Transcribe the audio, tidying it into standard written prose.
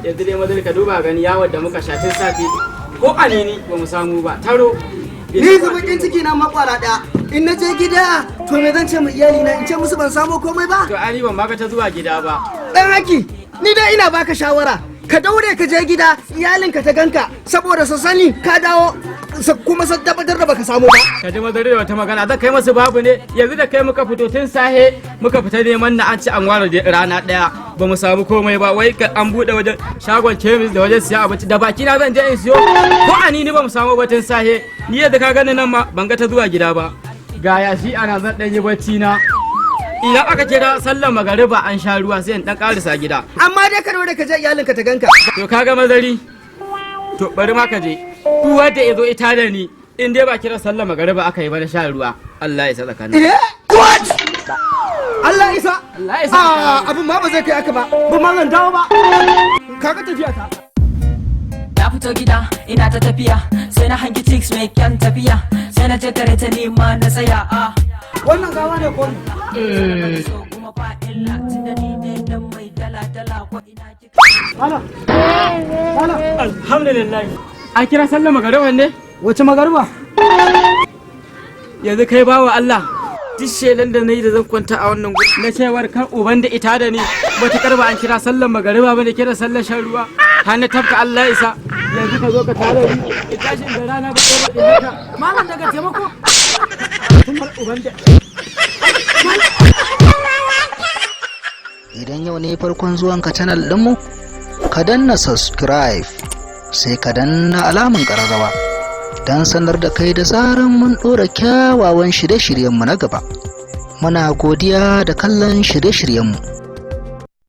Yanzu dai mazari, ka duba gani yawon da muka sha tun safe, ko anini ba mu samu ba, taro. Ni bakin ciki na makwara ɗaya. In na je gida, to me zan ce mu iyali na? In ce musu ban samo komai ba? To ai ni ban maka ta zuwa gida ba. Dan haki, ni dai ina baka shawara. Ka daure ka je gida iyalinka ta ganka, saboda su sani ka dawo, su kuma su tabbatar da baka samu ba. Ka ji mazari da wata magana, zan kai masu babu ne. Yanzu da kai muka fito tun sahe, muka fita neman na, an ci an ware rana daya ba mu samu komai ba. Wai an bude wajen shagon kemis da wajen siya abinci, da baki na zan je in siyo? Ko anini ba mu samu ba tun sahe. Ni yadda ka gani nan ma ban ga ta zuwa gida ba. Ga yashi ana, zan dan yi bacci na. Idan aka kira sallar magariba, an sha ruwa, sai in dan karisa gida. Amma dai ka daure ka je iyalinka ta ganka. To kaga mazari, to bari ma ka je. Duk wanda ya zo ita da ni, in dai ba kira sallar magariba aka yi ba na sha ruwa, Allah ya sa tsakanin. Eh? What? Allah isa. Allah ya sa. Ah, abin ma ba zai kai aka ba. Ba ma zan dawo ba. Kaga tafiya ta. Na fito gida ina ta tafiya, sai na hangi chicks mai kyan tafiya, sai na je gare ta, nima na tsaya a Wannan gawa ne ko? So kuma ba illa, tunda ni ne dan mai dala dala, ko ina kika Malam. Malam. Alhamdulillah. An kira sallar magariba ne? Wace magariba? Yanzu kai bawa Allah, duk shelan da nayi da zan kwanta a wannan guri na cewar kar uban da ita da ni, matukar ba an kira sallar magariba ba da kira sallar shan ruwa, har na tafka Allah isa. Yanzu ka zo ka tare ni in tashi da rana ba ba haka. Malam, daga taimako. Tun uban da Idan yau ne farkon zuwanka channel ɗinmu, ka danna subscribe, sai ka danna alamun ƙararrawa don sanar da kai da zaran mun ɗora kyawawan shirye-shiryenmu na gaba. Muna godiya da kallon shirye-shiryenmu.